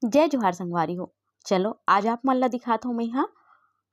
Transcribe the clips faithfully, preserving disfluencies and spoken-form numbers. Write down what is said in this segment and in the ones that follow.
जय जोहार संगवारी हो। चलो, आज आप मन ला दिखात हूँ मैं हा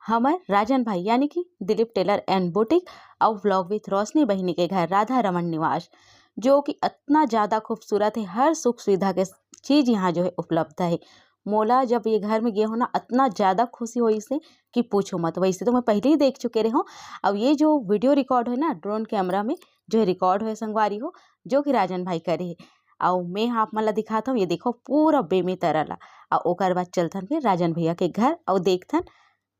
हमर राजन भाई यानी कि दिलीप टेलर एंड बुटीक अउ व्लॉग विथ रोशनी बहिनी के घर राधा रमन निवास, जो कि इतना ज़्यादा खूबसूरत है। हर सुख सुविधा के चीज़ यहाँ जो है उपलब्ध है। मोला जब ये घर में गे हो ना, इतना ज़्यादा खुशी होइस हे कि पूछो मत। वैसे तो मैं पहले ही देख चुके रहे हूँ। अब ये जो वीडियो रिकॉर्ड है ना, ड्रोन कैमरा में जो है रिकॉर्ड है संगवारी हो, जो कि राजन भाई करे है। अउ मैं हा आप मन ला दिखात हूँ, ये देखो पूरा बेमेतरा ला। अउ ओकर बाद चलथन फिर राजन भैया के घर अउ देखथन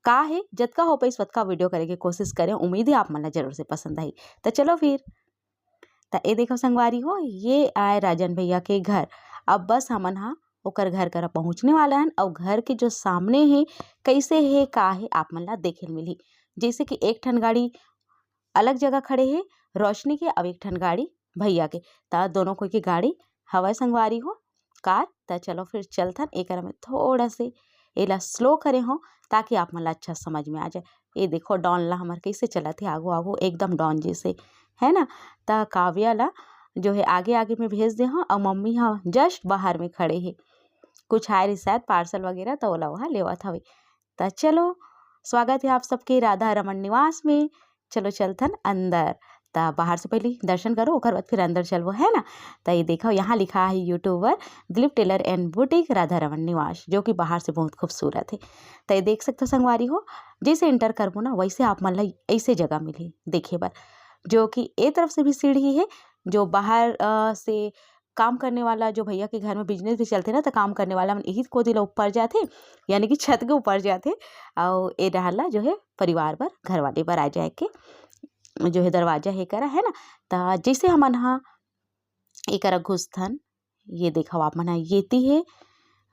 का है। जतका हो पाइस ओतका वीडियो करे के कोशिश करे, उम्मीद है आप मन ला जरूर से पसंद आई। तो चलो फिर, त ए देखो संगवारी हो, ये आय राजन भैया के घर। अब बस हमन हा ओकर घर करा पहुँचने वाला हन, अउ घर के जो सामने हे, कैसे हे, का हे, आप मन ला देखे ल मिलही। जैसे कि एक ठन गाड़ी अलग जगह खड़े हे, रोशनी के, अउ एक ठन गाड़ी भैया के। त दोनों कोई के गाड़ी हवय संगवारी हो, कार। त चलो फिर चलथन। एकरा में थोड़ा से एला स्लो करे हो, ताकि आप मन ला अच्छा समझ में आ जाए। ये देखो डॉन ला हमर कैसे चलत हे आगू आगू, एकदम डॉन जैसे, है ना। त काव्या ला जो है आगे आगे में भेज दे हो, अउ मम्मी हा जस्ट बाहर में खड़े हे, कुछ आए रही शायद पार्सल वगैरह, त ओला वहाँ लेवत हवे। त चलो, स्वागत है आप सबके राधा रमन निवास में। चलो चलथन अंदर। त बाहर से पहले दर्शन करो, ओकर बाद फिर अंदर चलबो, है ना। त ये देखो, यहाँ लिखा है YouTuber Dilip tailor and boutique Radha Raman Niwas, जो कि बाहर से बहुत खूबसूरत है। त ये देख सकते हो संगवारी हो, जैसे एंटर करबो ना, वैसे आप मन ला ऐसे जगह मिली देखे बर, जो कि ए तरफ से भी सीढ़ी है, जो बाहर अ, से काम करने वाला, जो भैया के घर में बिजनेस भी चलथे ना, त काम करने वाला मन इही कोती ला ऊपर जाथे, यानी कि छत के ऊपर जाथे। अउ ए डहर ला जो है परिवार बर, घर वाले बर आ जाए के जो है दरवाजा हे करा, है ना। त जैसे हमन हा एकरा घुसथन, ये देखो आप मन हा येती हे,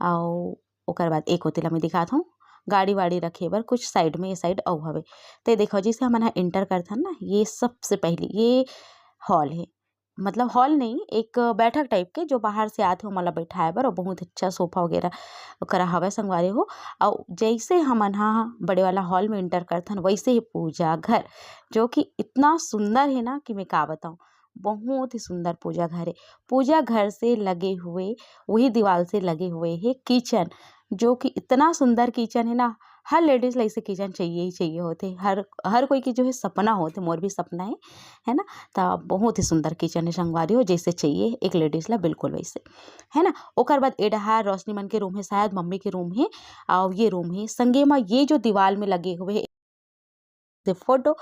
अउ ओकर बाद एक कोती ला मैं दिखात हूँ, गाड़ी वाड़ी रखे बर कुछ साइड में, ये साइड अउ हवे। त ये देखो, जैसे हमन हा एंटर करथन ना, ये सबसे पहले ये हॉल हे, मतलब हॉल नहीं, एक बैठक टाइप के, जो बाहर से आथे ओमन ला बैठाए बर, अउ बहुत अच्छा सोफा वगैरह ओकरा हवय संगवारी हो। अउ जैसे हमन हा बड़े वाला हॉल में एंटर करथन, वैसे ही पूजा घर, जो कि इतना सुंदर है ना कि मैं का बताऊँ, बहुत ही सुंदर पूजा घर है। पूजा घर से लगे हुए, वही दीवार से लगे हुए है किचन, जो कि इतना सुंदर किचन है ना। हर लेडीज ला ऐसे किचन चाहिए ही चाहिए होथे, हर हर कोई की जो है सपना होथे, मोर भी सपना है, है ना। त बहुत ही सुंदर किचन है संगवारी हो, जैसे चाहिए एक लेडीज ला बिल्कुल वैसे, है ना। ओकर बाद ए डहार रोशनी मन के रूम है, शायद मम्मी के रूम है, और ये रूम है संगे मा ये जो दीवार में लगे हुए से फोटो,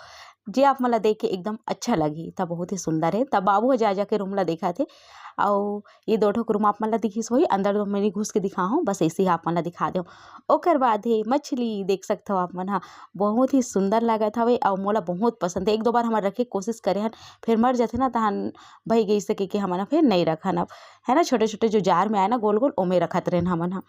जे आप मन ला देख के एकदम अच्छा लगही। त बहुत ही सुंदर है। त बाबू ह जा जाके रूम ला देखत हे, अउ ये दो ठो रूम आप मन ला दिखिस होही, अंदर तो मैं नइ घुस के दिखाहूँ, बस ऐसे ही आप मन ला दिखा देव। ओकर बाद हे मछली, देख सकथव आप मन ह, बहुत ही सुंदर लागत हवे अउ मोला बहुत पसंद है। एक दो बार हमर रखे के कोशिश करे हन, फिर मर जाथे ना, तहन भई गइस कहिके हमन ह फिर नइ रखन अब, है ना। छोटे छोटे जो जार में आए ना गोल गोल, ओमे रखत रहेन हमन ह।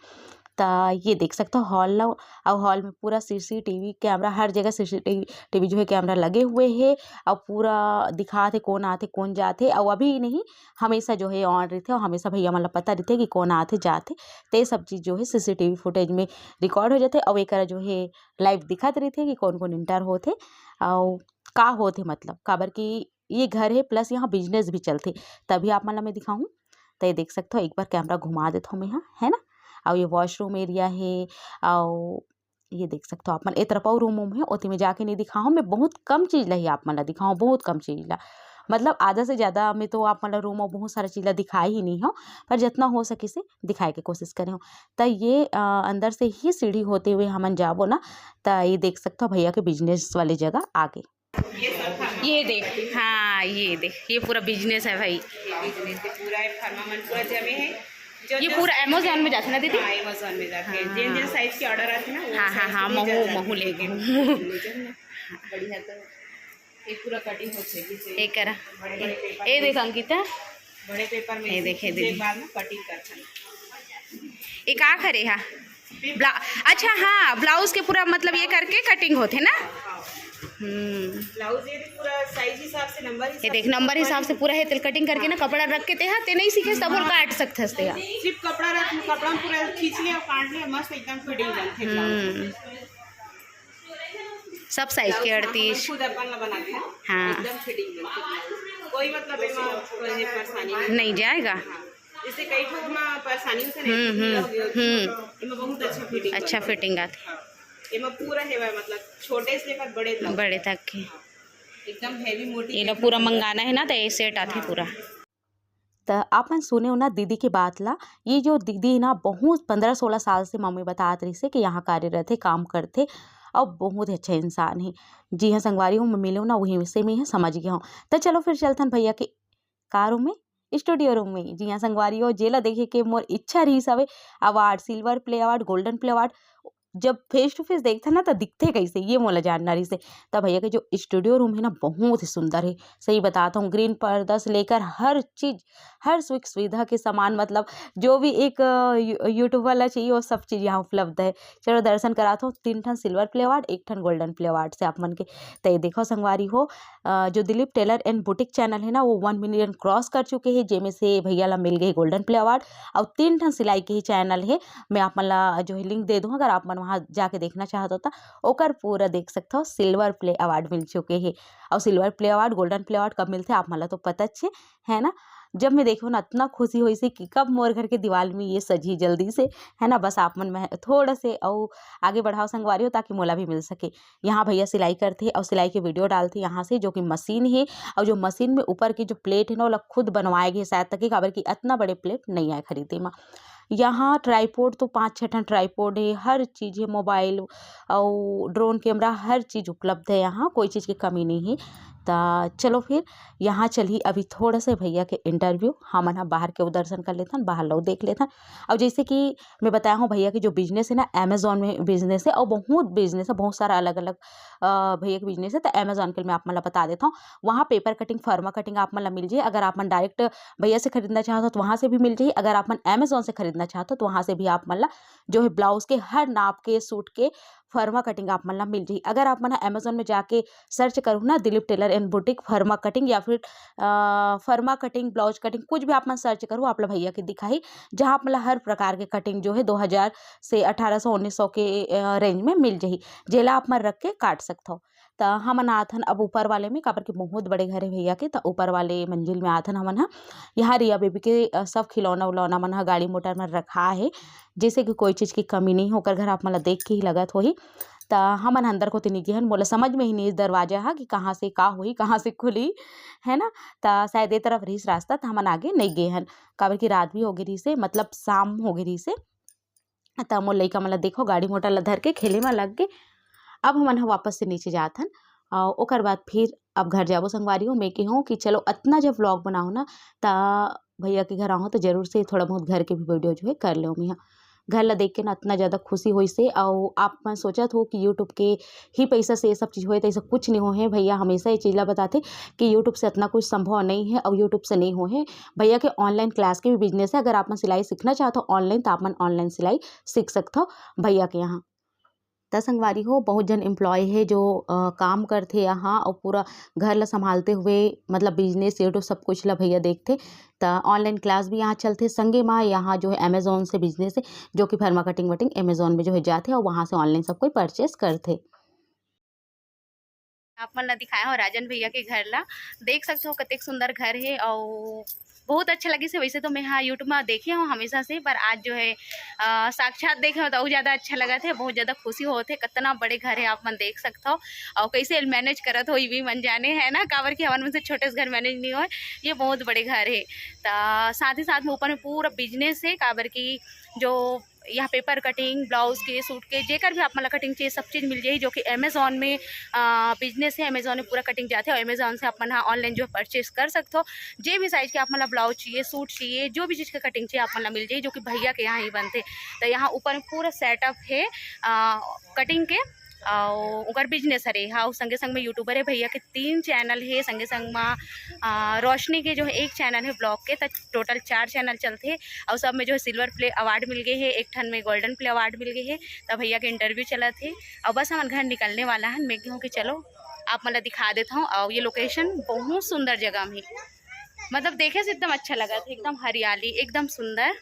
त ये देख सकथव हॉल ला, अउ हॉल में पूरा सीसीटीवी कैमरा, हर जगह सीसीटीवी टीवी जो है कैमरा लगे हुए हे, अउ पूरा दिखात हे कोन आथे कोन जाथे, अउ अभी नहीं, हमेशा जो है ऑन रहिथे, अउ हमेशा भैया मन ला पता रहिथे कि कोन आथे जाथे। ते सब चीज जो है सीसीटीवी फुटेज में रिकॉर्ड हो जाथे, अउ एकरा जो है लाइव दिखत रहिथे कि कोन कोन एंटर होथे अउ का होथे, मतलब काबर कि ये घर है प्लस यहाँ बिजनेस भी चलथे। तभी आप मन ला मैं दिखाहूँ। त ये देख सकथव, एक बार कैमरा घुमा देथव मैं हा, है ना। अउ ये वॉशरूम एरिया हे, अउ ये देख सकथव आप मन, ए तरफ अउ रूम वूम हे, ओती में जाके नहीं दिखाहूँ। मैं बहुत कम चीज ला ही आप मन ला दिखाहूँ, बहुत कम चीज ला, मतलब आधा से ज्यादा मैं तो आप मन ला रूम अउ बहुत सारा चीज ला दिखाए ही नहीं हूँ, पर जितना हो सके से दिखाए के कोशिश करे हूँ। त ये अ, अंदर से ही सीढ़ी होते हुए हमन जाबो ना, त ये देख सकथव भैया के बिजनेस वाले जगह आगे। ये देख, हाँ, ये देख, ये पूरा बिजनेस है भाई। बिजनेस के पूरा है, फार्मा मन पूरा जमे है। जो ये जो पूरा साइज Amazon में जाथे ना दीदी? हाँ, Amazon में जाथे। हाँ। जिन जिन साइज के ऑर्डर आथे ना, वो हाँ, हाँ, साइज हाँ, के महू, जाथे। महू ले गए। ले जाओ ना। बढ़िया, तो ये पूरा कटिंग होथे, जैसे ये करा। बड़े बड़े पेपर ये में, देख अंकिता। बड़े पेपर में ये देख, ये देख। एक बार में कटिंग करथे। ये का करे हा? ब्ला-, अच्छा, हाँ, ब्लाउज के पूरा मतलब ये करके कटिंग होथे ना? हम्म। ब्लाउज ये भी पूरा साइज हिसाब से, नंबर ये हिसाब देख, से नंबर हिसाब से पूरा है, तेल कटिंग करके ना कपड़ा रख के ते हा, ते नहीं सीखे तब बोल काट सकथस ते हा। सिर्फ कपड़ा रख, कपड़ा में पूरा खींच ले और काट ले, मस्त एकदम फिटिंग बनथे ब्लाउज। हम्म। सब साइज के ब्लाउज अड़तीस। खुद अपन ला बनाथे। हाँ। एकदम फिटिंग बनथे। कोई मतलब एमा कोई परेशानी नहीं। नहीं जाएगा। हाँ। इससे कई ठो मा परेशानी होथे ना, हम्म, ढीला हो हम्म, गया होथे। हम्म। एमा बहुत अच्छा फिटिंग अच्छा फिटिंग आथे। एमा पूरा हेवा, मतलब छोटे से लेकर बड़े तक। बड़े तक के। एकदम हैवी मोटी। एला पूरा मंगाना है ना, तो ये सेट आथे पूरा। त आप मन सुने हो ना दीदी के बात ला। ये जो दीदी ना, बहुत पंद्रह सोलह साल से मम्मी बतात रहिसे कि यहाँ कार्यरत है, काम करथे, और बहुत ही अच्छा इंसान है। जी हाँ संगवारी हो, मैं मिले हो ना, वहीं से मैं समझ गया हूँ। त चलो फिर चलथन भैया के कार रूम में, स्टूडियो रूम में। जी हाँ संगवारी हो, जेला देखे के मोर इच्छा रहिस हवे, award, silver play award, golden play award, जब फेस टू फेस देखथन ना, त दिखथे कैसे, ये मोला जानना रहिसे। त भैया के जो स्टूडियो रूम है ना, बहुत ही सुंदर है। सही बताता हूँ, ग्रीन पर्दा से लेकर हर चीज, हर सुख सुविधा के सामान, मतलब जो भी एक अ, यू- यूट्यूबर ला चाहिए, वो सब चीज यहाँ उपलब्ध है। चलो दर्शन करात हूँ। तीन ठन सिल्वर प्ले अवार्ड, एक ठन गोल्डन प्ले अवार्ड से आप मन के। त ये देखो संगवारी हो, अ, जो Dilip tailor and boutique channel है ना, वो वन मिलियन क्रॉस कर चुके हैं, जेमे से भैया ला मिल गए गोल्डन प्ले अवार्ड। और तीन ठन सिलाई के ही चैनल है, मैं आप मन ला जो है लिंक दे दूँ, अगर आप मन वहाँ जाके देखना चाहत हो त ओकर पूरा देख सकत हो। सिल्वर प्ले अवार्ड मिल चुके हे, और silver play award, golden play award कब मिलथे, आप मन ला तो पता छे, है ना। जब मैं देखो ना, इतना खुशी होइसे कि कब मोर घर के दीवाल में ये सजी जल्दी से, है ना। बस आप मन में थोड़ा से अउ आगे बढ़ाओ संगवारी हो, ताकि मोला भी मिल सके। यहाँ भैया सिलाई करथे और सिलाई के वीडियो डालथे यहाँ से, जो कि मशीन है, और जो मशीन में ऊपर की जो प्लेट है ना, ओला खुद बनवाए गए शायद तक, काबर कि इतना बड़े प्लेट नहीं आए खरीदे मा। यहाँ ट्राईपोड तो पाँच छः ठन ट्राईपोड है, हर चीज़ है, मोबाइल और ड्रोन कैमरा, हर चीज़ उपलब्ध है यहाँ, कोई चीज़ की कमी नहीं है। त चलो फिर यहाँ चली अभी थोड़ा से भैया के इंटरव्यू, हमन ह बाहर के दर्शन कर लेथन, बाहर लोग देख लेथन। और जैसे कि मैं बताया हूँ भैया की जो बिजनेस है ना, अमेजोन में बिजनेस है और बहुत बिजनेस है, बहुत सारा अलग अलग भैया के बिजनेस है। तो अमेजोन के मैं आप मन ला बता देता हूँ, वहाँ पेपर कटिंग, फर्मा कटिंग आप मन ला मिल जाए। अगर आप मन डायरेक्ट भैया से खरीदना चाहत हो तो वहाँ से भी मिल जाए, अगर आप मन अमेजोन से खरीदना चाहत हो तो वहाँ से भी आप मन ला जो है ब्लाउज के हर नाप के सूट के फर्मा कटिंग आप मन ला मिल जाही। अगर आप मन ह अमेजोन में जाके सर्च करहू ना, दिलीप टेलर एंड बुटीक फर्मा कटिंग या फिर अ, फर्मा कटिंग, ब्लाउज कटिंग, कुछ भी आप मन सर्च करहू, आप ला भैया के दिखाही, जहाँ आप मन ला हर प्रकार के कटिंग जो है दो हज़ार से अठारह सौ, उन्नीस सौ के रेंज में मिल जाही, जेला आप मन रख के काट सकथव। त हमन आथन अब ऊपर वाले में, काबर कि बहुत बड़े घर है भैया के, त ऊपर वाले मंजिल में आथन हमन ह। यहाँ रिया बेबी के अ, सब खिलौना उलौना मन ह गाड़ी मोटर में रखा है, जैसे कि कोई चीज़ की कमी नहीं, ओकर घर आप मन ला देख के ही लगत होही। त हमन अंदर कोती नहीं गेहन, मोला समझ में ही नहीं इस दरवाजा हा कि कहाँ से का होही, कहाँ से खुली, है ना। त शायद ये तरफ रहिस रास्ता, त हमन आगे नहीं गेहन, काबर कि रात भी हो गई रहिसे, मतलब शाम हो गई रहिसे। त मोर लइका मन ला देखो, गाड़ी मोटर ला धर के खेले में लग गए। अब हमन ह वापस से नीचे जात हन, और ओकर बाद फिर अब घर जाबो संगवारी हो। मैं कहूँ कि चलो अतना जब व्लॉग बनाओ ना, त भैया के घर आऊँ तो जरूर से थोड़ा बहुत घर के भी वीडियो जो है कर लेओ। मैं घर ला देख के ना इतना ज़्यादा खुशी होइसे। और आप मन सोचत हो कि यूट्यूब के ही पैसा से ये सब चीज़ होए, तो ऐसा कुछ नहीं हो है। भैया हमेशा ये चीज़ ला बताते कि यूट्यूब से इतना कुछ संभव नहीं है और यूट्यूब से नहीं हो है। भैया के ऑनलाइन क्लास के भी बिजनेस है। अगर आप मन सिलाई सीखना चाहत हो ऑनलाइन, तो आप मन ऑनलाइन सिलाई सीख सकत हो भैया के यहाँ। त संगवारी हो, बहुत जन एम्प्लॉय है जो अ, काम करथे यहाँ और पूरा घर ला संभालते हुए, मतलब बिजनेस, यूट्यूब, सब कुछ ला भैया देखथे। त ऑनलाइन क्लास भी यहाँ चलथे, संगे मा यहाँ जो है अमेजोन से बिजनेस है, जो कि फर्मा कटिंग वटिंग अमेजोन में जो है जाथे और वहाँ से ऑनलाइन सब कोई परचेस करथे। आप मन ला दिखाए हो राजन भैया के घर ला, देख सकते हो कतेक सुंदर घर है। और बहुत अच्छा लगिस हे। वैसे तो मैं हाँ यूट्यूब में देखे हूँ हमेशा से, पर आज जो है अ, साक्षात देखे हूँ तो और ज़्यादा अच्छा लगत हे, बहुत ज़्यादा खुशी होत हे। कितना बड़े घर है आप मन देख सकते हो, और कैसे मैनेज करत हो, ये भी मन जाने, है ना, काबर कि हमन मन से छोटे से घर मैनेज नहीं होए। ये बहुत बड़े घर है। त साथ ही साथ में ऊपर में पूरा बिजनेस है, काबर कि जो यहाँ पेपर कटिंग, ब्लाउज के, सूट के, जेकर भी आप मन ला कटिंग चाहिए, सब चीज़ मिल जाही, जो कि अमेजोन में बिजनेस है। अमेजोन में पूरा कटिंग जाथे और अमेजोन से आप मन हा ऑनलाइन जो परचेस कर सकते हो। जे भी साइज के आप मन ला ब्लाउज चाहिए, सूट चाहिए, जो भी चीज़ का कटिंग चाहिए, आप मन ला मिल जाही, जो कि भैया के यहाँ ही बनथे। तो यहाँ ऊपर में पूरा सेटअप है कटिंग के, और ओकर बिजनेस हरे। हाँ, संगे संग में यूट्यूबर है भैया के, तीन चैनल है, संगे संग में अ, रोशनी के जो है एक चैनल है ब्लॉग के, त टोटल चार चैनल चलथे। और सब में जो है सिल्वर प्ले अवार्ड मिल गए है, एक ठन में गोल्डन प्ले अवार्ड मिल गए है। त भैया के इंटरव्यू चलत है और बस हमन घर निकलने वाला है। मैं कहूँ कि चलो आप मन ला दिखा देता हूँ। और ये लोकेशन बहुत सुंदर जगह में, मतलब देखे से एकदम अच्छा लगा था, एकदम हरियाली, एकदम सुंदर।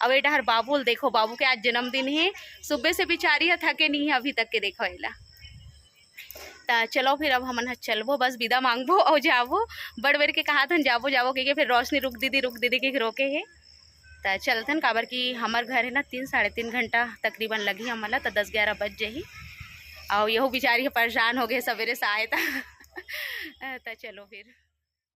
अब ये डहर बाबू ल देखो, बाबू के आज जन्मदिन है, सुबह से बिचारी है, थके नहीं है अभी तक के। देखो एला, त चलो फिर अब हमन ह चलबो, बस विदा मांगबो अउ जाबो। बड़ बेर के कहाथन जाबो जाबो कहिके, फिर रोशनी रुक दीदी, रुक दीदी कहिके रोके हे। त चलथन, काबर कि हमर घर हे ना तीन साढ़े तीन घंटा तकरीबन लगही हमन ला, त दस ग्यारह बज जही। अउ यहू बिचारी ह परेशान हो गे सवेरे से आए त। त चलो फिर।